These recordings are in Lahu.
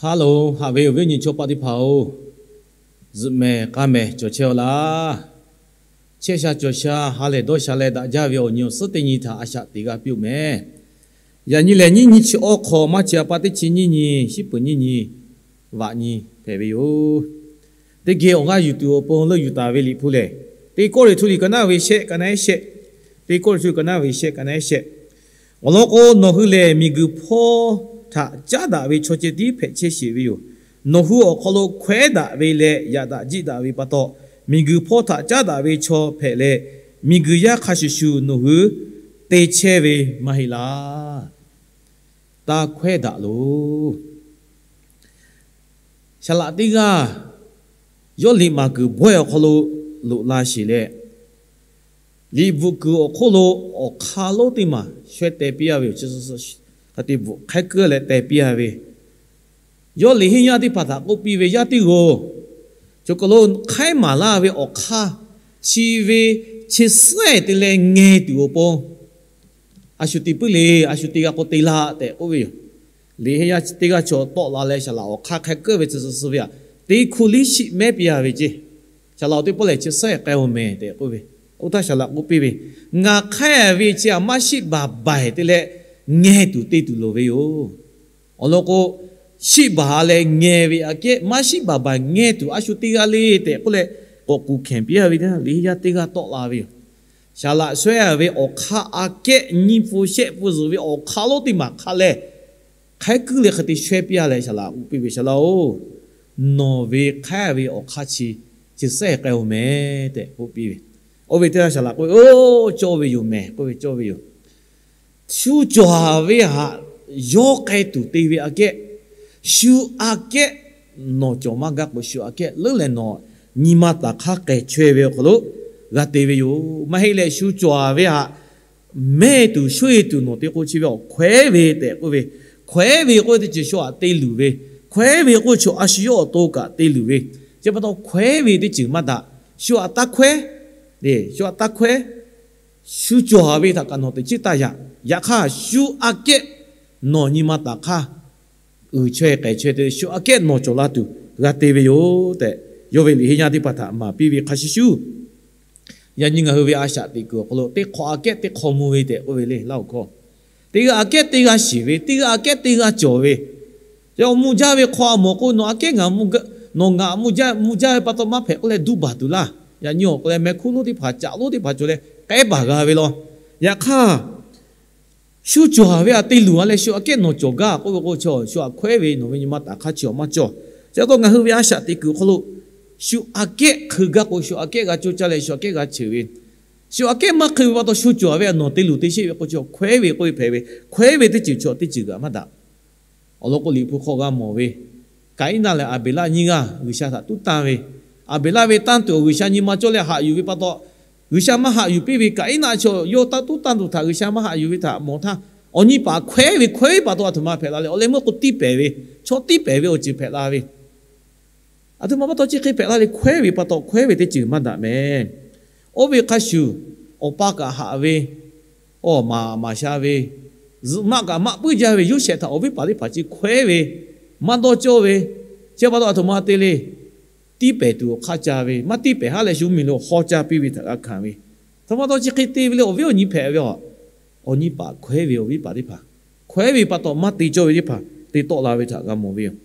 Hello, haꞈ ve awˬ viˉ awˬ nyi chaw paˆ teˇ hpaˍ-oˬ, zuhꞈ mehˍ k'a mehˍ cawˬ chehˇ-aw laˇ. Chehˇ sha cawˬ sha, ha lehˬ dawˇ sha leh daꞈ jaˇ ve awˬ nyi awˬ suhˉ teˇ nyi htaꞈ a shaꞈ teꞈ g'a piˇ-oˬ mehˍ. Yaꞈ nyi lehˬ, nyiˇ nyi chi awˇ hk'aw maˇ chi a pa teˇ chi nyiˇ nyi, shiˉ peuˍ nyiˇ nyi, vaꞈ nyi hpehꞈ ve yoˬ. Teˇ geh awˬ g'aˇ yuˬ tuˬ awˬ pon leuˆ yuˬ taˍ ve Liꞈ hpu lehˬ, Teˇ Kawˇrenˍhtuˆ liꞈ ka naˉ ve shehˆ, ka naˉ shehˆ, Teˇ Kawˇrenˍhtuˆ liꞈ ka naˉ ve shehˆ, ka naˉ shehˆ. Awˬ lawn k'o, nawˬ hui lehˬ miˬguiˬ hpawˇ htaꞈ caˉ daꞈ ve chaw ceh tiˉ hpehꞈ chehˇ sheˍ ve yoˬ. Nawˬ hui awˬ hk'aw lo hkawehˉ daꞈ ve leh yaꞈ daꞈ jiˆ daꞈ ve pa taw, miˬguiˬ hpawˇ htaꞈ caˉ daꞈ ve chaw hpehꞈ leh, miˬguiˬ yaˇ hk'a shuˍ shuˍ nawˬ hui te chehˇ ve maˇ heˆ laˇ. Taˇ hkawehˉ daꞈ loˬ. Saˍ laꞈ teˇ g'aˇ yawˇ liꞈ maˍ kuiˬ bawehˇ awˬ hk'aw lo loꞈ la sheˍ leh, liꞈ bvuhꞈ kuiˬ awˬ hk'oˆ lo awˬ hk'aˇ lonˉ teˇ maˬ shawehˇ teh piˇ-a ve yoˬ. Hk'a te bvuhꞈ hk'ehˉ kuiˉ leh teh piˇ-a ve, yawˇ liꞈ henˇ yaˇ teˇ hpaˍ htaꞈ k'oˆ piˇ ve, Yaˇ teˇ g'aˇ-oˬ, choˬ kaˬ lo hk'aiˉ maˍ laˇ ve awˬ hk'aˇ chi ve chi suhˉ-ehˍ te leh ngeh tuˬ awˬ pon, a shu te puiˉ le. A shu te g'a k'o te laˇ tehꞈ k'oˆ ve yoˬ. Liꞈ henˇ yaˇ teˇ g'aˇ chaw tawˆ la leh, saˍ laꞈ awˬ hk'aˇ hk'e keuˆ ve tcuh tcuh suh ve aꞈ, teˇ hkuˇ liˇ shiˆ mehˉ piˇ-a ve ceˇ. Saˍ laꞈ awˬ teˇ pawˆ lehˬ, chi suhˉ-ehˍ k'ai-oˬ mehˍ tehꞈ k'oˆ ve. Oˇ htaˇ saˍ laꞈ k'oˆ piˇ ve, Ngaˬ hk'aiˉ ve chi aꞈ maˇ shiˆ baˬ baiˬ te leh ngeh tuˬ te tuˬ loˍ ve yoˬ. Awˬ lawn k'o, shiˆ baˬ leh ngeh ve aꞈ kehˉ, maˇ shiˆ baˬ baiˬ ngeh tuˬ a shu te g'a le tehꞈ k'oˆ leh, k'awꞈ kuˬ hkenˍ piˇ-a ve teˇ liꞈ henˇ yaˇ teˇ g'aˇ tawˆ la ve yoˬ. Saˍ laꞈ shawehˇ-a ve awˬ hk'aˇ aꞈ kehˉ, nyiˇ pun shehˆ pun zuhˬ ve awˬ hk'aˇ lonˉ teˇ maˬ hk'a leh, hk'aiˉ kuiˉ leh hk'e te shawehˇ piˇ-a leh, saˍ laꞈ k'oˆ piˇ ve, Saˍ laꞈ-oˬ, nawˬ ve hk'aiˉ ve awˬ hk'aˇ chi chi suhˉ-ehˍ k'ai-oˬ mehˍ tehꞈ k'oˆ piˇ ve. Oˇ ve teˇ g'aˇ saˍ laꞈ k'oˆ ve, Oˇ, cawˇ ve yoˬ mehˍ, k'oˆ ve, cawˇ ve yoˬ. Shu cawˬ ve htaꞈ yawˇ k'ai tuˬ te ve aꞈ kehˉ, shu aꞈ kehˉ nawˬ cawˬ maˇ gaˇ k'o, shu aꞈ kehˉ leuˉ leh nawˬ nyi ma taˍ hk'aˇ k'ehˬ chaweh ve awˬ hk'aw lo g'a te ve yoˬ. Maˇ heˆ leh, shu cawˬ ve htaꞈ mehˇ tuˬ sho-e tuˬ nawˬ te k'o, chi ve awˬ hkawehˉ ve tehꞈ k'oˆ ve. Hkawehˉ ve k'oˆ ve teˇ ceuˬ shu aꞈ te luˬ ve, hkawehˉ ve k'oˆ ve chaw a shu yawˇ awˬ to kaꞈ te luˬ ve. Chi pa taw hkawehˉ ve teˇ ceuˬ maˇ daꞈ. Shu aꞈ taˇ hkawehˉ, shu aꞈ taˇ hkawehˉ. Shu cawˬ ve htaꞈ kaꞈ nawˬ teꞈ chiˉ taˇ yaꞈ. Yaꞈ hk'aˇ, shu aꞈ kehˉ nawˬ nyi ma taˍ hk'aˇ uiˍ chaweh k'ehˬ chaweh te, shu aꞈ kehˉ nawˬ cawˬ la tuˬ g'a te ve yoˬ tehꞈ, yawˇ ve liꞈ henˇ yaˇ teˇ hpaˍ htaꞈ maˍ piˇ ve hk'a shuˍ shuˍ, yaꞈ nyi ngaˬ hui ve a shaꞈ teꞈ kuiˬ awˬ hk'aw lo teˇ hk'awꞈ aꞈ kehˉ teˇ hk'awꞈ mvuh ve tehꞈ k'oˆ ve le, laˇ awˬ hkawˇ. Teˇ g'aˇ aꞈ kehˉ teˇ g'aˇ shiˍ ve, teˇ g'aˇ aꞈ kehˉ teˇ g'aˇ cawˬ ve, yaꞈ mvuh jaˇ ve hk'aw a mawˬ k'o, nawˬ aꞈ kehˉ ngaˬ, nawˬ ngaˬ mvuh jaˇ ve pa taw maˇ hpehꞈ k'oˆ leh duˇ baˬ tuˬ laˇ. Yaꞈ nyi awˬ hk'aw leh meh hkuˇ lonˉ teˇ hpaˍ, caꞈ lonˉ teˇ hpaˍ cawˬ leh k'ehˉ baˬ g'a ve law. Yaꞈ hk'aˇ, shu cawˬ ve htaꞈ te luˬ-a leh shu aꞈ kehˉ nawˬ cawˬ gaˇ k'oˆ ve k'o, chaw shu aꞈ hkawehˉ ve nawˬ ve nyi ma taˍ hk'aˇ chi awˬ maˇ cawˬ. Chi pa taw ngaˬ hui ve a shaꞈ teꞈ kuiˬ awˬ hk'aw lo shu aꞈ kehˉ hk'eun gaˇ k'o, shu aꞈ kehˉ g'a coˇ caˇ leh shu aꞈ kehˉ g'a cheuˬ ve, shu aꞈ kehˉ maˇ hk'eun ve pa taw shu cawˬ ve htaꞈ nawˬ te luˬ te sheˆ ve k'o, chi hkawehˉ ve k'oˆ ve hpehꞈ ve, hkawehˉ ve teˇ ceuˬ chaw teˇ ceuˬ kaꞈ maˇ daꞈ. Awˬ lawn k'o, Liꞈ hpu hk'aw g'a mawˬ ve, Kaˍiˉnaˆ lehˬ Aˍbeˍlaˆ nyiˇ g'aˇ G'uiˬsha htaꞈ tuˉ tanˇ ve, Aˍbeˍlaˆ ve tanˇ tuˬ awˬ G'uiˬsha nyi ma cawˇ leh haꞈ yuˬ ve pa taw, G'uiˬsha maˇ haꞈ yuˬ piˇ ve, Kaˍiˉnaˆ chaw yawˇ tanˇ tuˉ tanˇ tuˬ htaꞈ G'uiˬsha maˇ haꞈ yuˬ ve htaꞈ mawˬ htaˇ, awˬ nyi paˍ hkawehˉ ve, hkawehˉ ve pa taw a htoꞈ ma hpehꞈ la leh, awˬ leh meuˇ k'o tiˇ pehˍ ve, chaw tiˇ pehˍ ve awˬ ceuˬ hpehꞈ la ve, a htoꞈ ma pa taw chi hk'e hpehꞈ la leh hkawehˉ ve pa taw, hkawehˉ ve teˇ ceuˬ maˇ daꞈ mehˍ. Oˇ ve hk'a shuˍ, awˬ pa kaꞈ haꞈ ve, awˬ maˍ maˍ sha ve, zuhꞈ maˆ kaꞈ maˆ puiˉ jaˇ ve Yoˇsehꞈ htaꞈ awˬ viˉ paˍ teˇ hpaˍ chi hkawehˉ ve, maˇ dawˇ cawˇ ve, chi pa taw a htoꞈ ma te le, tiˇ pehˍ tuˬ awˬ hk'aˇ ca ve, maˇ tiˇ pehˍ haˉ leh shu miˬ lo hawˇ caˇ piˇ ve htaꞈ g'a hkanˍ ve, a htoꞈ ma pa taw chi hk'e te ve leh awˬ viˉ awˬ nyi hpehꞈ ve a, awˬ nyi paˍ hkawehˉ ve awˬ viˉ paˍ teˇ hpaˍ, hkawehˉ ve pa taw maˇ te cawˇ ve teˇ hpaˍ te tawˆ la ve htaꞈ g'a mawˬ ve yoˬ.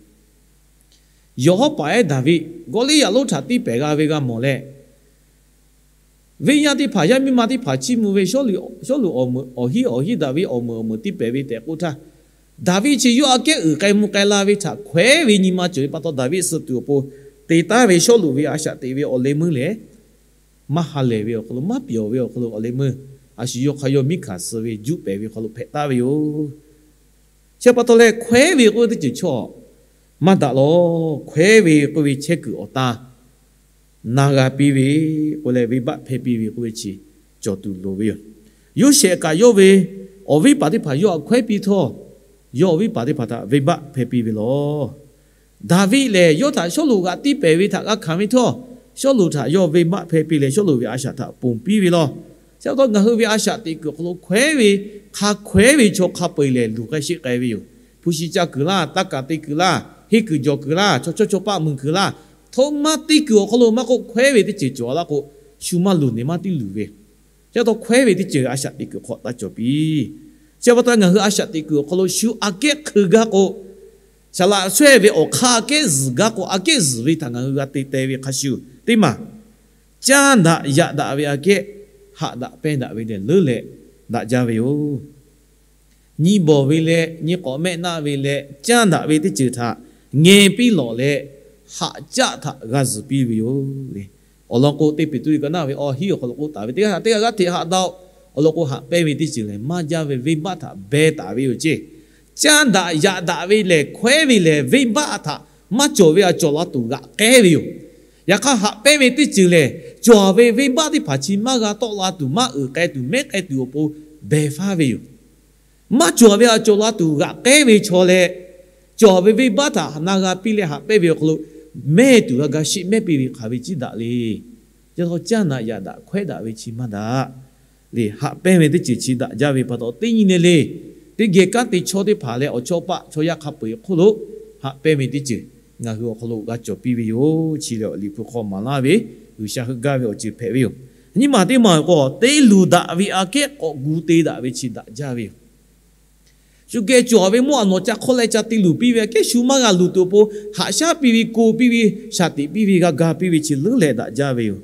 Yawˬ hawˉ paˍ ehˉ Daˍviˆ Gawˇliˇyaꞈ lonˉ htaꞈ tiˇ pehˍ g'a ve g'a mawˬ leh, venˇ yaˇ teˇ hpaˍ, yaˇ miˇ ma teˇ hpaˍ chiˇ mvuh ve, Sawˉluꞈ awˬ meuꞈ awˬ hiˉ awˬ hiˉ Daˍviˆ awˬ meuꞈ awˬ meuꞈ tiˇ pehˍ ve tehꞈ k'oˆ htaˇ, Daˍviˆ chi yawˇ aꞈ kehˉ uiˍ k'ai mvuh k'ai la ve htaꞈ hkawehˉ ve nyi ma cawˬ ve pa taw, Daˍviˆ suh tuˬ awˬ pon te taˍ ve Sawˉluꞈ ve a shaꞈ teꞈ ve awˬ leh meuˇ lehˬ, maˇ ha lehˬ ve awˬ hk'aw lo, maˇ pyawˬ ve awˬ hk'aw lo awˬ leh meuˇ a shu yawˇ hk'a yawˇ miˉ hkanˍ suh ve juˇ pehˍ ve hk'aw lo hpehꞈ taˍ ve yoˬ. Chi pa taw leh hkawehˉ ve k'oˆ ve teˇ ceuˬ chaw maˇ daꞈ lawˬ. Hkawehˉ ve k'oˆ ve chehˇ kuiˬ awˬ ta na g'a piˇ ve k'oˆ leh, venˇbaˆ hpehˇ piˇ ve k'oˆ ve chi cawˬ tuˬ loˍ ve yoˬ. Yoˇsehꞈ kaꞈ yawˇ ve awˬ viˉ paˍ teˇ hpaˍ yawˇ htaꞈ hkawehˉ piˇ htawˇ, yawˇ awˬ viˉ paˍ teˇ hpaˍ htaꞈ venˇbaˆ hpehˇ piˇ ve lawˬ. Daˍviˆ lehˬ, yawˇ htaꞈ Sawˉluꞈ g'aꞈ tiˇ pehˍ ve htaꞈ g'a hkanˍ ve htawˇ, Sawˉluꞈ htaꞈ yawˇ venˇbaˆ hpehˇ piˇ leh, Sawˉluꞈ ve a shaꞈ htaꞈ ponˬ piˇ ve lawˬ. Chi pa taw ngaˬ hui ve a shaꞈ teꞈ kuiˬ awˬ hk'aw lo hkawehˉ ve, hk'a hkawehˉ ve chaw hk'a peu-eˬ lehˬ luˬ k'ai sheˆ k'ai ve yoˬ. Hpu shi ca kuiˬ laˇ, taˇ kaˍ te kuiˬ laˇ, henˇ kuiˬ jawˬ kuiˬ laˇ, chaw chawˇ chaw paˆ mui kuiˬ laˇ, htoꞈ ma teˇ kuiˬ awˬ hk'aw lo maˇ k'oˆ, hkawehˉ ve teˇ ceuˬ cawˬ laˇ k'o, shu maˇ luˬ neˍ maˇ tiˉ luˬ ve. Chi pa taw hkawehˉ ve teˇ ceuˬ a shaꞈ teꞈ kuiˬ hk'aw taˇ cawˬ piˇ. Chi pa taw ngaˬ hui a shaꞈ teꞈ kuiˬ awˬ hk'aw lo shu aꞈ kehˉ hk'eun gaˇ k'o, saˍ laꞈ shawehˇ ve awˬ hk'aˇ aꞈ kehˉ zuhˬ gaˇ k'o, aꞈ kehˉ zuhˬ ve htaꞈ ngaˬ hui g'a te teh ve hk'a shuˍ teˇ maˬ, caˇ daꞈ yaꞈ daꞈ ve aꞈ kehˉ haꞈ daꞈ pehnˇ daꞈ ve lehˬ leuˉ leh daꞈ jaˇ ve yoˬ. Nyi bawˬ ve leh nyi k'awꞈ mehˆ naˆ ve leh caˇ daꞈ ve teˇ ceuˬ htaꞈ ngeh piˇ lawˬ leh, haꞈ caˆ htaꞈ g'a zuhˬ piˇ ve yoˬ. Awˬ lawn k'o, teˇ Peˍtruˆ liꞈ ka naˆ ve awˬ hiˉ awˬ hk'aw lo k'oˆ taˍ ve, teˇ g'aˇ htaꞈ teˇ g'aˇ g'aˇ hteꞈ haꞈ daꞈ-oˬ. Awˬ lawn k'o, haꞈ pehnˇ ve teˇ ceuˬ lehˬ maˇ jaˇ ve venˇbaˆ htaꞈ beh taˍ ve yoˬ ceˇ. Caˇ daꞈ yaꞈ daꞈ ve lehˬ, hkawehˉ ve lehˬ, venˇbaˆ htaꞈ maˇ cawˬ ve a cawˬ la tuˬ g'aꞈ k'ehˉ ve yoˬ. Yaꞈ hk'aˇ, haꞈ pehnˇ ve teˇ ceuˬ lehˬ, cawˬ ve venˇbaˆ teˇ hpaˍ chi maˇ g'a tawˆ la tuˬ, maˇ uiˍ k'ai tuˬ, mehˉ k'ai tuˬ awˬ pon beh faˉ ve yoˬ. Maˇ cawˬ ve a cawˬ la tuˬ g'aꞈ k'ehˉ ve chaw leh, cawˬ ve venˇbaˆ htaꞈ na g'a piˇ leh haꞈ pehnˇ ve awˬ hk'aw lo mehˇ tuˬ g'a ga sheˆ mehˇ piˇ ve hk'aˬ ve ciˉ daꞈ le. Yaꞈ hk'aˇ, caˇ daꞈ yaꞈ daꞈ hkawehˉ daꞈ ve chi maˇ daꞈ le. Haꞈ pehnˇ ve teˇ ceuˬ chi daꞈ jaˇ ve pa taw, teˇ nyi le le, teˇ geh kanˉ te chaw teˇ hpaˍ leh awˬ chawˇ paˆ chaw yaˇ hk'a peu-eˬ hk'oˆ lo haꞈ pehnˇ ve teˇ ceuˬ ngaˬ hui awˬ hk'aw lo g'a cawˬ piˇ ve yoˬ. Chi lehˬ, Liꞈ hpu hk'aw maˍ laˇ ve G'uiˬsha heuˆ gaˇ ve awˬ ceuˬ hpehꞈ ve yoˬ. Nyiˇ maˬ teˇ maˬ k'o, te luˬ daꞈ ve aꞈ kehˉ k'awꞈ gu te daꞈ ve chi daꞈ jaˇ ve yoˬ. Shu geh cawˬ ve mawˇ aꞈ nawˬ ca hk'awˇ leh ca te luˬ piˇ ve aꞈ kehˉ, shu maˇ g'a luˬ tuˬ awˬ pon haꞈ shaˉ piˇ ve, ko piˇ ve, shaˍ tiꞈ piˇ ve, g'a ga piˇ ve chi leuˉ leh daꞈ jaˇ ve yoˬ.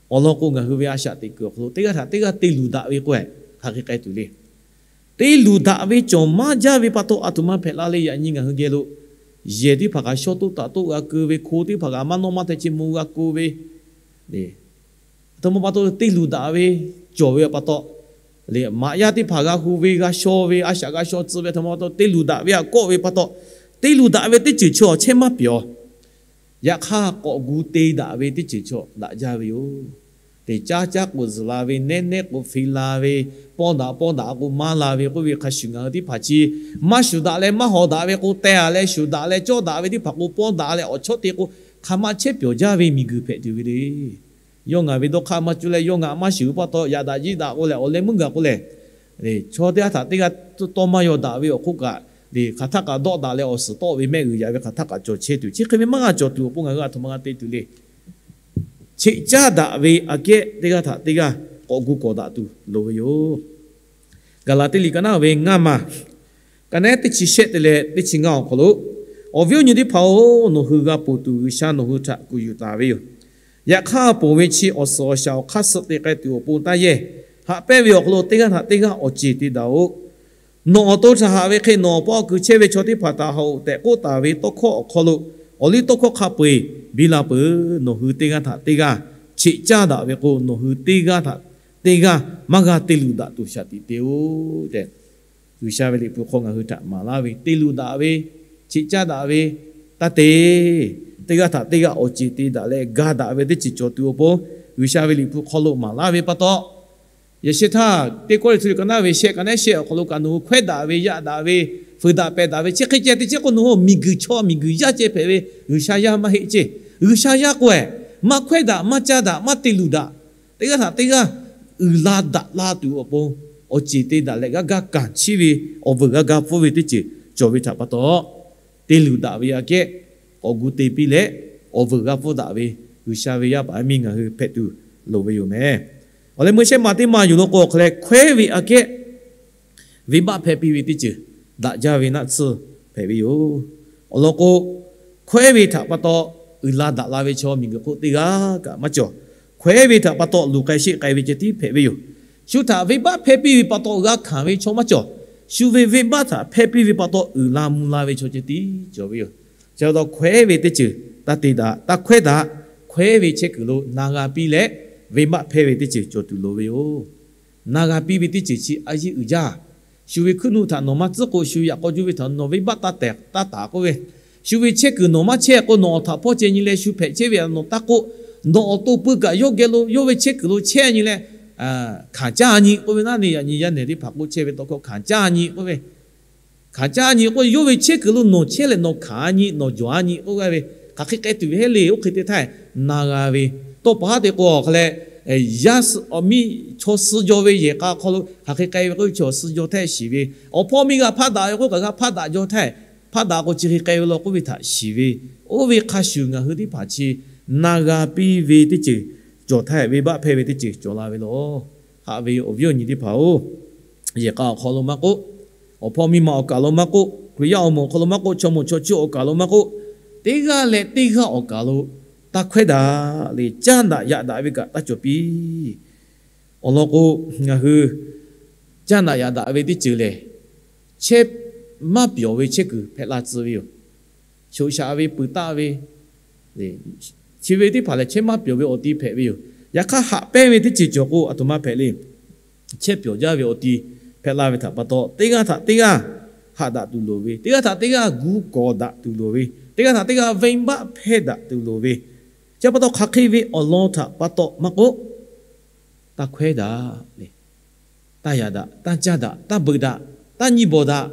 Awˬ lawn k'o, ngaˬ hui ve a shaꞈ teꞈ kuiˬ awˬ hk'aw lo teˇ g'aˇ htaꞈ teˇ g'aˇ te luˬ daꞈ ve k'o, hk'aˬ hk'e k'ai tuˬ le. Te luˬ daꞈ ve cawˬ maˇ jaˇ ve pa taw, aˬ htoꞈ ma hpehꞈ la le. Yaꞈ nyi ngaˬ hui geh lo yehˬ teˇ hpaˍ kaꞈ shawˇ toˆ taˍ toˆ g'a keu ve, hko teˇ hpaˍ kaꞈ maˇ nawˇ maˇ hteh chi mvuh g'a keu ve, aˬ htoꞈ ma pa taw te luˬ daꞈ ve cawˬ ve pa taw, maꞈ yaˇ teˇ hpaˍ g'a hu ve, g'a shaw ve, a shaꞈ g'a shaw tcuh ve, aˬ htoꞈ ma pa taw te luˬ daꞈ ve aꞈ kawˆ ve pa taw, te luˬ daꞈ ve teˇ ceuˬ chaw chehˇ maˇ peuˬ-oˬ. Yaꞈ hk'aˇ, k'awꞈ gu te daꞈ ve teˇ ceuˬ chaw daꞈ jaˇ ve yoˬ. Teꞈ caˉ caˉ k'o zuhˬ la ve, nehˉ nehˉ k'o hpeh la ve, pawˇ daꞈ pawˇ daꞈ k'o maˇ la ve k'oˆ ve hk'a shuˍ, ngaˬ hui teˇ hpaˍ chi maˇ shuˍ daꞈ leh maˇ hawˍ daꞈ ve k'o, teh-a leh shuˍ daꞈ leh cawˇ daꞈ ve teˇ hpaˍ k'o, pawˇ daꞈ leh awˬ chawˇ te k'o, hk'aˬ ma chehˇ peuˬ jaˇ ve miˬguiˬ hpehꞈ tuˬ ve le. Yawˇ ngaˬ ve dawˇ hk'aˇ maˇ cuˇ leh yawˇ ngaˬ maˇ shuˍ ve pa taw, yaꞈ daꞈ jiˇ daꞈ k'o lehˬ, awˬ leh meuˇ gaˬ k'o lehˬ, chaw teˇ g'aˇ htaꞈ teˇ g'aˇ tawˇ maˇ yaw daꞈ ve awˬ hk'oˆ kaꞈ, hk'aˬ htaˆ kaꞈ dawˆ daꞈ leh awˬ suhˍ tawˆ ve mehˆ g'uiˬ yaꞈ ve hk'aˬ htaˆ kaꞈ cawˬ chehˇ tuˬ, chi hk'e ve maˇ g'a cawˬ tuˬ awˬ pon ngaˬ hui aˬ htoꞈ ma g'a te tuˬ le. Cheꞈ caˇ daꞈ ve aꞈ kehˉ teˇ g'aˇ htaꞈ teˇ g'aˇ k'awꞈ gu kawꞈ daꞈ tuˬ loˍ ve yoˬ. Gaˍlaˍtiˆ liꞈ ka naˆ ve ngaˇ maˬ, ka naˆ teˇ chi shehˆ te leh teˇ chi ngaˇ awˬ hk'aw lo, Awˬ viˉ awˬ nyi teˇ hpaˍ-oˬ, nawˬ hui g'a ponˬ tuˬ G'uiˬsha nawˬ hui htaꞈ kuˬ yuˬ taˍ ve yoˬ. Yaꞈ hk'aˇ, ponˬ ve chi awˬ suhˍ awˬ shaˍ awˬ hk'aˇ suh te k'ai tuˬ awˬ pon taˇ yehˇ. Haꞈ pehnˇ ve awˬ hk'aw lo teˇ g'aˇ htaꞈ teˇ g'aˇ awˬ ceˬ te daꞈ-oꞈ. Nawˬ awˬ to htaꞈ haꞈ ve hk'e nawˬ awˬ pa awˬ kuiˬ chehˇ ve chaw teˇ hpaˍ htaꞈ haꞈ-oꞈ tehꞈ k'oˆ taˍ ve tawˇ hkawˇ awˬ hk'aw lo, awˬ liˇ tawˇ hkawˇ hk'a peu-eˬ biˇ la peuˬ. Nawˬ hui teˇ g'aˇ htaꞈ teˇ g'aˇ cheꞈ caˇ daꞈ ve k'o, nawˬ hui teˇ g'aˇ htaꞈ teˇ g'aˇ maˇ g'a te luˬ daꞈ tuˬ shaˍ tiꞈ te-oˆ tehꞈ, G'uiˬsha ve Liꞈ hpu hk'aw ngaˬ hui htaꞈ maˍ laˇ ve, te luˬ daꞈ ve, cheꞈ caˇ daꞈ ve, taˇ te. Teˇ g'aˇ htaꞈ teˇ g'aˇ awˬ ceˬ te daꞈ leh ga daꞈ ve teˇ ceuˬ cawˬ tuˬ awˬ pon, G'uiˬsha ve Liꞈ hpu hk'aw lo maˍ laˇ ve pa taw, yaꞈ sheh htaˇ teˇ kawˇ liꞈ htu liꞈ ka naˆ ve shehˆ, ka naˆ shehˆ awˬ hk'aw lo kaꞈ nawˬ hui hkawehˉ daꞈ ve, yaꞈ daꞈ ve, fuiˍ daꞈ pehˬ daꞈ ve, chi hk'e ceh teˇ ceuˬ k'o nawˬ hui miˬguiˬ chaw miˬguiˬ yaˇ ceh hpehꞈ ve, G'uiˬsha yaˇ maˇ heˆ ceˇ. G'uiˬsha yaˇ k'o-eh, maˇ hkawehˉ daꞈ, maˇ caˇ daꞈ, maˇ te luˬ daꞈ, teˇ g'aˇ htaꞈ teˇ g'aˇ uiˍ la daꞈ la tuˬ awˬ pon, awˬ ceˬ te daꞈ leh g'aˇ gaˇ kanˍ chiˇ ve, awˬ vuiˬ g'a ga pfuhˇ ve teˇ ceuˬ cawˬ ve htaꞈ pa taw, te luˬ daꞈ ve aꞈ kehˉ k'awꞈ gu te piˇ leh, awˬ vuiˬ g'a pfuhˇ daꞈ ve G'uiˬsha ve yaˇ paˍ yaˇ miˇ ngaˬ hui hpehꞈ tuˬ loˍ ve yoˬ meh. Awˬ leh meuˇ shehˆ maˬ teˇ maˬ yuˬ lo k'o, awˬ hk'aw leh hkawehˉ ve aꞈ kehˉ venˇbaˆ hpehˇ piˇ ve teˇ ceuˬ daꞈ jaˇ ve naˆ tsuhˇ hpehꞈ ve yoˬ. Awˬ lawn k'o, hkawehˉ ve htaꞈ pa taw uiˍ la daꞈ la ve chaw miˬguiˬ hk'oˆ teˇ g'aˇ kaꞈ maˇ cawˬ. Hkawehˉ ve htaꞈ pa taw luˬ k'ai sheˆ k'ai ve ceh tiˉ hpehꞈ ve yoˬ. Shu htaꞈ venˇbaˆ hpehˇ piˇ ve pa taw g'a hkanˍ ve chaw maˇ cawˬ. Shu ve venˇbaˆ htaꞈ hpehˇ piˇ ve pa taw uiˍ la mvuh la ve chaw ceh tiˉ cawˬ ve yoˬ. Chi pa taw hkawehˉ ve teˇ ceuˬ taˇ te daꞈ, taˇ hkawehˉ daꞈ. Hkawehˉ ve chehˇ kuiˬ lo na g'a piˇ leh, venˇbaˆ hpehˇ ve teˇ ceuˬ cawˬ tuˬ loˍ ve yoˬ. Na g'a piˇ ve teˇ ceuˬ chi a yiˇ uiˍ jaˇ. Shu ve hkuiˉ nuˆ htaꞈ nawˬ maˇ tcuhˉ k'o, shu yaꞈ k'aw juˇ ve htaꞈ nawˬ venˇbaˆ taˇ tehˬ taˇ taˍ k'oˆ ve, shu ve chehˇ kuiˬ nawˬ maˇ chehˇ k'o, nawˬ awˬ htaꞈ hpawˇ ceh nyi leh shu hpehꞈ chehˇ ve htaꞈ nawˬ taˇ k'oˆ. Nawˬ awˬ to pui kaꞈ yawˇ geh lo yawˇ ve chehˇ kuiˬ lo chehˇ nyi leh, hkanˍ caˇ nyi k'oˆ ve naˉ ne. Yaꞈ nyi yaˇ nehˬ teˇ hpaˍ k'oˆ chehˇ ve tawˇ hkawˇ hkanˍ caˇ nyi k'oˆ ve, hkanˍ caˇ nyi k'o, yawˇ ve chehˇ kuiˬ lo nawˬ chehˇ leh nawˬ hkanˍ nyi nawˬ jawˬ a nyi k'oˆ g'a ve, hk'aˬ hk'e k'ai tuˬ ve heˆ le. Oˇ hk'e te htaˇ na g'a ve, tawˇ pa haˉ te k'o awˬ hk'aw leh, yaˇ miˇ chaw suh jaw ve yehˬ k'a hk'aw lo hk'aˬ hk'e k'ai ve k'oˆ ve, chaw suh jaw htaˇ shiˍ ve, awˬ hpawˇ miˇ g'a hpaˇ daꞈ ve k'oˆ kaꞈ g'a hpaˇ daꞈ jaw htaˇ Haˆ daꞈ k'o chi hk'e k'ai ve law k'oˆ ve htaꞈ shiˍ ve, oˇ ve hk'a shuˍ ngaˬ hui teˇ hpaˍ chi na g'a piˇ ve teˇ ceuˬ cawˬ htaˇ, venˇbaˆ hpehˇ ve teˇ ceuˬ cawˬ la ve law. Haꞈ ve awˬ viˉ awˬ nyi teˇ hpaˍ-oˬ, yehˬ k'a awˬ hk'aw lo maˇ k'oˆ, awˬ hpawˇ miˇ ma awˬ kaˬ lo maˇ k'oˆ, Hkriꞈ yaˇ awˬ moˍ awˬ hk'aw lo maˇ k'oˆ, chaw moˍ chaw chuˇ awˬ kaˬ lo maˇ k'oˆ, teˇ g'aˇ leh teˇ g'aˇ awˬ kaˬ lo taˇ hkawehˉ daꞈ le. Caˇ daꞈ yaꞈ daꞈ ve kaꞈ taˇ cawˬ piˇ. Awˬ lawn k'o, ngaˬ hui caˇ daꞈ yaꞈ daꞈ ve teˇ ceuˬ lehˬ, chehˇ maˇ pyawˬ ve chehˇ kuiˬ hpehꞈ la tcuh ve yoˬ. Shoꞈ shaꞈ ve, puiˍ taˆ ve, chi ve teˇ hpaˍ lehˬ chehˇ maˇ pyawˬ ve awˬ ti hpehꞈ ve yoˬ. Yaꞈ hk'aˇ, haꞈ pehnˇ ve teˇ ceuˬ cawˬ k'o, aˬ htoꞈ ma hpehꞈ le. Chehˇ pyawˬ jaˇ ve awˬ ti hpehꞈ la ve htaꞈ pa taw, teˇ g'aˇ htaꞈ teˇ g'aˇ haꞈ daꞈ tuˬ loˍ ve, teˇ g'aˇ htaꞈ teˇ g'aˇ gu kawˍ daꞈ tuˬ loˍ ve, teˇ g'aˇ htaꞈ teˇ g'aˇ venˇbaˆ hpehˇ daꞈ tuˬ loˍ ve, chi pa taw hk'aˬ hk'e ve awˬ lawn htaꞈ pa taw maˇ k'oˆ, taˇ hkawehˉ daꞈ le. Taˇ yaꞈ daꞈ, taˇ caˇ daꞈ, taˇ beuꞈ daꞈ, taˇ nyi bawˬ daꞈ,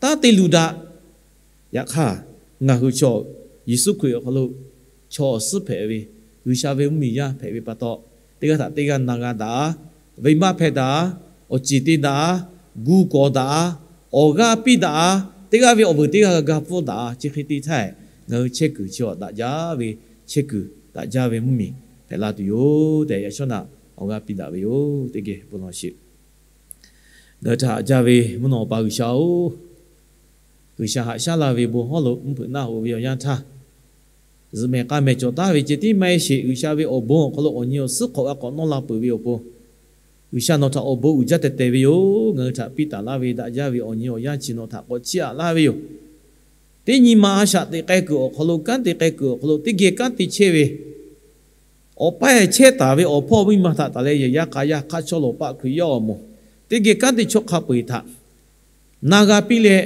taˇ te luˬ daꞈ. Yaꞈ hk'aˇ, ngaˬ hui chaw Yeˍsuˆ Hkriꞈ awˬ hk'aw lo chaw awˬ suhˉ hpehꞈ ve, G'uiˬsha ve mvuhˇmiˬ yaˇ hpehꞈ ve pa taw, teˇ g'aˇ htaꞈ teˇ g'aˇ na g'a daꞈ, venˇbaˆ hpehˇ daꞈ, awˬ ceˬ te daꞈ, gu kawˍ daꞈ, awˬ g'aˇ piˇ daꞈ, teˇ g'aˇ ve awˬ vuiˬ teˇ g'aˇ g'a ga pfuhˇ daꞈ, chi hk'e te htaˇ, ngaˬ hui chehˇ kuiˬ chi awˬ daꞈ jaˇ ve, chehˇ kuiˬ daꞈ jaˇ ve mvuhˇmiˬ hpehꞈ la tuˬ yoˬ tehꞈ, yaꞈ shawˉ naꞈ awˬ g'aˇ piˇ daꞈ ve yoˬ. Teˇ geh bon lawˬ sheˍ. Ngaˬ hui htaꞈ haꞈ jaˇ ve mvuhˇ naw awˬ pa G'uiˬsha-oˬ, G'uiˬsha haꞈ shaˉ la ve bon hawˉ lo mvuhˇ hpeuꞈ naˆ hoꞈ ve awˬ yanˇ htaˇ, zuhꞈ mehˍ k'a mehˍ cawˬ taˉ ve ceh tiˉ maˇ heˆ sheˍ, G'uiˬsha ve awˬ bon awˬ hk'aw lo awˬ nyi awˬ suhˉ hk'awꞈ g'a k'awꞈ nawˇ la peuˬ ve awˬ pon, G'uiˬsha nawˬ htaꞈ awˬ bon uiˍ jaˇ teh teh ve yoˬ. Ngaˬ hui htaꞈ piˇ taˍ laˇ ve daꞈ jaˇ ve awˬ nyi awˬ yanˇ chi nawˬ htaꞈ k'awꞈ chiˇ aꞈ laˇ ve yoˬ. Teˇ nyi ma a shaꞈ teꞈ k'ai kuiˬ awˬ hk'aw lo, kanˉ te k'ai kuiˬ awˬ hk'aw lo, teˇ geh kanˉ te chehˇ ve awˬ paˇ chehˇ taˍ ve awˬ hpawˇ miˇ ma htaꞈ taˍ leh, yehˬ yaˇ k'a yaˇ hk'aˇ chaw lawˬ paˆ Hkriꞈ yaˇ awˬ moˍ, teˇ geh kanˉ te chaw hk'a peu-eˬ htaꞈ na g'a piˇ leh,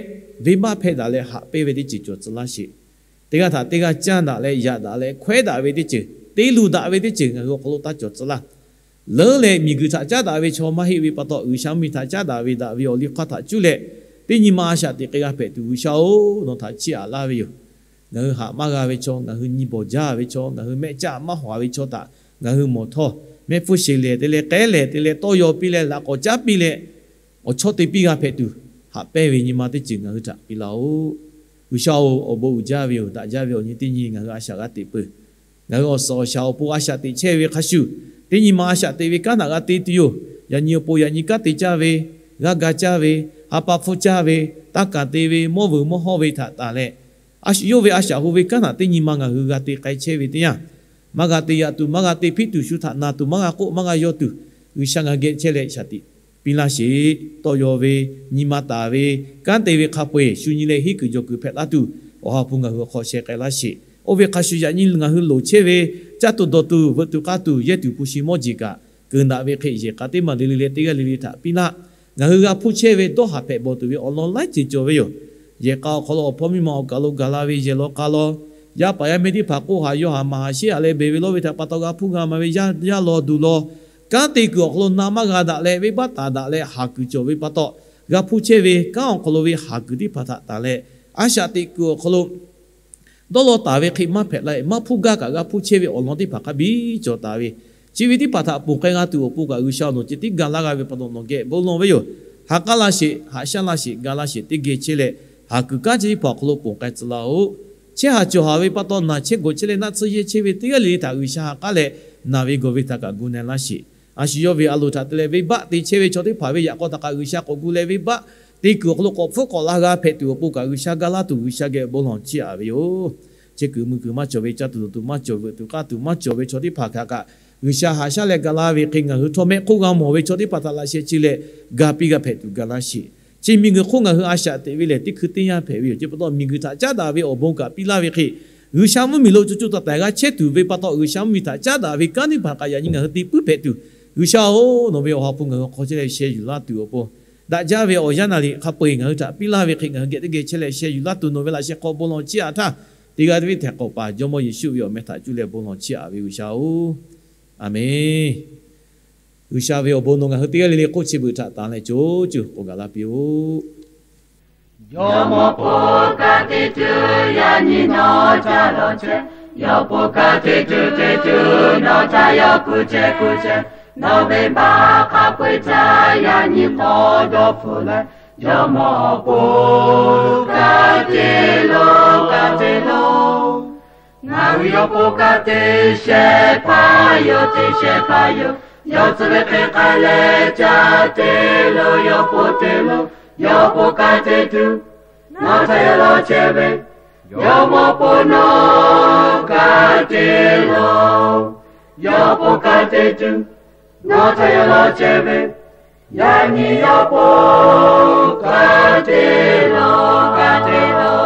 venˇbaˆ hpehˇ daꞈ leh haꞈ pehnˇ ve teˇ ceuˬ cawˬ tcuh laˇ sheˍ. Teˇ g'aˇ htaꞈ teˇ g'aˇ caˇ daꞈ leh yaꞈ daꞈ leh hkawehˉ daꞈ ve teˇ ceuˬ, te luˬ daꞈ ve teˇ ceuˬ ngaˬ hui awˬ hk'aw lo taˇ cawˬ tcuh laˇ. Leuˉ leh miˬguiˬ htaꞈ caˉ daꞈ ve chaw maˇ heˆ ve pa taw, G'uiˬsha mvuhˇmiˬ htaꞈ caˉ daꞈ ve daꞈ ve awˬ liˇ hk'aˇ htaꞈ cuˇ leh, teˇ nyi ma a shaꞈ teꞈ k'ai g'a hpehꞈ tuˬ G'uiˬsha-oˬ, nawˬ htaꞈ chiˇ aꞈ laˇ ve yoˬ. Ngaˬ hui haꞈ maˇ g'a ve chaw, ngaˬ hui nyi bawˬ jaˇ ve chaw, ngaˬ hui mehˆ caˆ maˇ hawˍ ve chaw htaꞈ ngaˬ hui mawˬ htawˇ, mehˆ hpfuhˇ sheˍ lehˬ te leh k'ehˉ lehˬ te leh tawˇ yaw piˇ leh laꞈ k'awꞈ caˉ piˇ leh, awˬ chawˇ te piˇ g'a hpehꞈ tuˬ, haꞈ pehnˇ ve nyi ma teˇ ceuˬ ngaˬ hui htaꞈ piˇ laˇ-oˆ. G'uiˬsha-oˬ, awˬ bon uiˍ jaˇ ve yoˬ. Daꞈ jaˇ ve awˬ nyi teˇ nyi ngaˬ hui a shaꞈ g'a teꞈ peuˬ. Ngaˬ hui awˬ suhˍ awˬ shaˍ awˬ pon a shaꞈ teꞈ chehˇ ve hk'a shuˍ, teˇ nyi ma a shaꞈ teꞈ ve kanˉ htaꞈ g'a te tuˬ yoˬ. Yaꞈ nyi awˬ pon yaꞈ nyi kanˉ te caˇ ve, g'aˇ ga caˇ ve, ha pa hpfuhˇ caˇ ve, taˇ kaˬ te ve, mawˇ vuiˬ mawˇ hawˇ ve htaꞈ taˍ leh, a shu yawˇ ve a shaꞈ ho ve kanˉ htaꞈ teˇ nyi ma ngaˬ hui g'a te k'ai chehˇ ve teˇ yanˇ, maˇ g'a te yaꞈ tuˬ, maˇ g'a te hpiˆ tuˬ, shu htaꞈ naˬ tuˬ, maˇ g'a k'oˆ, maˇ g'a yaw tuˬ, G'uiˬsha ngaˬ hui geh chehˇ leh shaˍ tiꞈ piˇ laˇ sheˍ. Tawˇ yaw ve, nyi ma taˍ ve, kanˉ te ve hk'a peu-eˬ shu nyi leh henˇ kuiˬ jawˬ kuiˬ hpehꞈ laˇ tuˬ, Awˬ ha hpu ngaˬ hui awˬ hk'aw sheh k'ai laˇ sheˍ. Oˇ ve hk'a shuˍ yaꞈ nyi ngaˬ hui loˍ chehˇ ve, caˇ tuˬ dawˬ tuˬ, veuꞈ tuˬ k'aˇ tuˬ, yehˇ tuˬ hpu shi mawˇ jeˬ kaꞈ, keunˍ daꞈ ve hk'e yehˬ k'a teˇ maˬ le le leh teˇ g'aˇ le le htaꞈ piˇ laˇ. Ngaˬ hui g'a hpuˇ chehˇ ve dawˇ haˍ hpehꞈ bawˬ tuˬ ve awˬ lawn laiˉ ceuˬ cawˬ ve yoˬ. Yehˬ k'a awˬ hk'aw lo awˬ hpawˇ miˇ ma awˬ kaˬ lo gaˬ la ve yehˬ law k'a law, yaˇ paˍ yaˇ miˇ teˇ hpaˍ k'oˆ haˍ yaw haˍ maˍ haˍ sheˉ haˍ leh beˬ ve lawˇ ve htaꞈ pa taw g'a hpuˇ g'a maˍ ve yaˇ yaˇ law duˬ law, kanˉ te kuiˬ awˬ hk'aw lo na maˇ g'a daꞈ leh venˇbaˆ taˍ daꞈ leh haˍ kuiˬ cawˬ ve pa taw, g'a hpuˇ chehˇ ve kanˉ awˬ hk'aw lo ve haˍ kuiˬ teˇ hpaˍ htaꞈ taˍ leh, a shaꞈ teꞈ kuiˬ awˬ hk'aw lo dawˇ law taˍ ve hk'e maˇ hpehꞈ la, maˇ hpuˇ gaˇ kaꞈ g'a hpuˇ chehˇ ve awˬ lawn teˇ hpaˍ hk'a biˇ cawˬ taˍ ve, chi ve teˇ hpaˍ htaꞈ ponˬ k'ai g'a tuˬ awˬ pon kaꞈ G'uiˬsha nawˬ ceh tiˉ ga laˇ g'a ve pa taw nawˬ geh bon lawˬ ve yoˬ. Ha k'aˉ laˇ sheˍ, haꞈ shaˉ laˇ sheˍ, ga laˇ sheˍ, teˇ geh chehˇ leh, haˍ kuiˬ kanˉ chi teˇ hpaˍ awˬ hk'aw lo ponˬ k'ai tcuh laˇ-oˆ. Chehˇ haˍ cawˬ haˍ ve pa taw, naˬ chehˇ gawˬ chehˇ leh naˆ tsuhˇ yehˇ chehˇ ve teˇ g'aˇ le le htaꞈ G'uiˬsha ha k'aˉ leh, naˬ ve gawˬ ve htaꞈ kaꞈ gu na laˇ sheˍ. A shu yawˇ ve a loˍ htaꞈ te leh venˇbaˆ te chehˇ ve chaw teˇ hpaˍ ve yaꞈ k'aw htaꞈ kaꞈ G'uiˬsha k'awꞈ gu leh venˇbaˆ te kuiˬ awˬ hk'aw lo k'awꞈ hpfuhˆ k'awꞈ la g'a hpehꞈ tuˬ awˬ pon kaꞈ G'uiˬsha ga laˇ tuˬ G'uiˬsha geh bon lawˬ chiˇ aꞈ ve yoˬ. Chehˇ kuiˬ mui kuiˬ maˇ cawˬ ve, caˇ tuˬ dawˬ tuˬ maˇ cawˬ, veuꞈ tuˬ k'aˇ tuˬ maˇ cawˬ ve chaw teˇ hpaˍ htaꞈ kaꞈ G'uiˬsha haꞈ shaˉ leh ga laˇ ve hk'e ngaˬ hui htawˇ mehˆ hk'oˆ g'a mawˬ ve chaw teˇ hpaˍ htaꞈ laꞈ sheh chi leh ga piˇ g'a hpehꞈ tuˬ ga laˇ sheˍ. Chi miˬguiˬ hk'oˆ ngaˬ hui a shaꞈ teꞈ ve lehˬ teˇ hkui teˇ yanˇ hpehꞈ ve yoˬ. Chi pa taw miˬguiˬ htaꞈ caˉ daꞈ ve awˬ bon kaꞈ piˇ laˇ ve hk'e, G'uiˬsha mvuhˇmiˬ lo co co taiˍ taiˍ g'a chehˇ tuˬ ve pa taw G'uiˬsha mvuhˇmiˬ htaꞈ caˉ daꞈ ve kanˉ teˇ hpaˍ kaꞈ yaꞈ nyi ngaˬ hui te puiˉ hpehꞈ tuˬ, G'uiˬsha-oˬ, nawˬ ve awˬ ha hpu ngaˬ hui hk'aw chehˇ leh sheh yuˬ laˇ tuˬ awˬ pon, daꞈ jaˇ ve awˬ yanˇ naˍ riˍ hk'a peu-eˬ ngaˬ hui htaꞈ piˇ laˇ ve hk'e ngaˬ hui geh teˇ geh chehˇ leh sheh yuˬ laˇ tuˬ nawˬ ve laꞈ sheh hk'aw bon lawˬ chiˇ aꞈ htaˇ, teˇ g'aˇ teˇ ve htehꞈ k'awꞈ paˍ Jawˇmawˇ Yeˍsuˆ ve awˬ meh htaꞈ cuˇ leh bon lawˬ chiˇ aꞈ ve G'uiˬsha-oˬ, Aˍmenˬ. G'uiˬsha ve awˬ bon nawˬ ngaˬ hui teˇ g'aˇ le le k'oˆ chi beuꞈ htaꞈ tanˍ leh co cuˬ k'oˆ gaˬ laˇ piˇ-oˆ. Jawˇmawˇ po ka tiꞈ tuˬ yaꞈ nyi nawˬ caˇ lawˬ chehˇ. Yawˇ po ka tiꞈ tuˬ tiꞈ tuˬ nawˬ htaꞈ yawˇ kuˬ chehˇ kuˬ chehˇ. Nawˬ venˇbaˆ hk'a peu-eˬ htaꞈ yaꞈ nyi hk'aw dawˇ hpfuhˆ leh, Jawˇmawˇ awˬ pon ka te lo, ka te lo. Ngaˬ hui yawˇ pon ka te shehˍ hpaˇ yoˬ, te shehˍ hpaˇ yoˬ. Yawˇ tcuh ve hk'e k'ai leh ca te lo, yawˇ pon te lo, yawˇ pon ka te tuˬ. Nawˬ htaꞈ yaw law chehˇ ve, Jawˇmawˇ pon nawˬ ka te lo, yawˇ pon ka te tuˬ. Nawˬ htaꞈ yaw law chehˇ ve, yaꞈ nyi yawˇ pon ka te lo, ka te lo.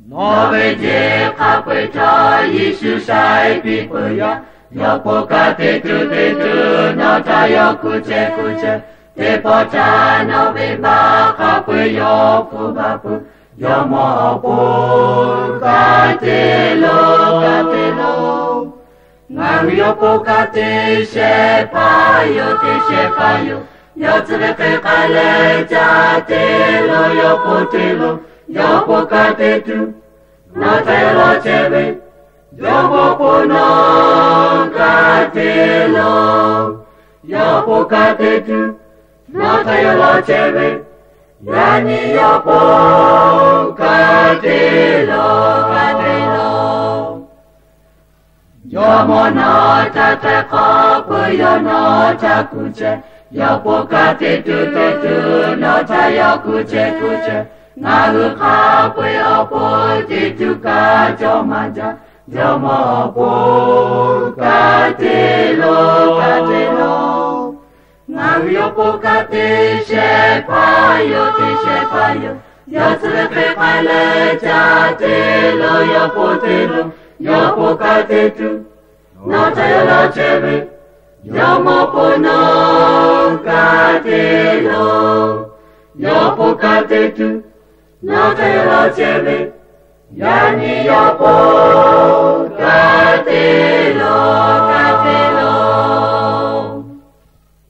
Nawˬ ve jeˬ hk'a peu-eˬ htawˇ Yeˍsuˆ shaiˍ piˇ peuˬ yaˇ. Yawˇ pon ka te tuˬ te tuˬ, nawˬ htaꞈ yaw kuˬ chehˇ kuˬ chehˇ. Teˇ pawˆ htaˇ nawˬ ve baˆ hk'a peu-eˬ yawˇ hpu baˬ peuˬ. Jawˇmawˇ awˬ pon ka te lo, ka te lo. Ngaˬ hui yawˇ pon ka te shehˍ hpaˇ yoˬ, te shehˍ hpaˇ yoˬ. Yawˇ tcuh ve hk'e k'ai leh ca te lo, yawˇ pon te lo, yawˇ pon ka te tuˬ. Nawˬ htaꞈ yaw law chehˇ ve, Jawˇmawˇ pon nawˬ ka te lo, yawˇ pon ka te tuˬ. Nawˬ htaꞈ yaw law chehˇ ve, yaꞈ nyi yawˇ pon ka te lo, ka te lo. Jawˇmawˇ nawˬ htaꞈ htaiˍ hk'awꞈ peuˬ, yawˇ nawˬ htaꞈ kuˬ chehˇ. Yawˇ pon ka te tuˬ te tuˬ, nawˬ htaꞈ yaw kuˬ chehˇ kuˬ chehˇ. Ngaˬ hui hk'a peu-eˬ awˬ pon te tuˬ kaꞈ cawˇ maˇ jaˇ. Jawˇmawˇ awˬ pon ka te lo, ka te lo. Ngaˬ hui yawˇ pon ka te shehˍ hpaˇ yoˬ, te shehˍ hpaˇ yoˬ. Yawˇ tcuh ve hk'e k'ai leh ca te lo, yawˇ pon te lo, yawˇ pon ka te tuˬ. Nawˬ htaꞈ yaw law chehˇ ve, Jawˇmawˇ pon nawˬ ka te lo, yawˇ pon ka te tuˬ. Nawˬ htaꞈ yaw law chehˇ ve, yaꞈ nyi yawˇ pon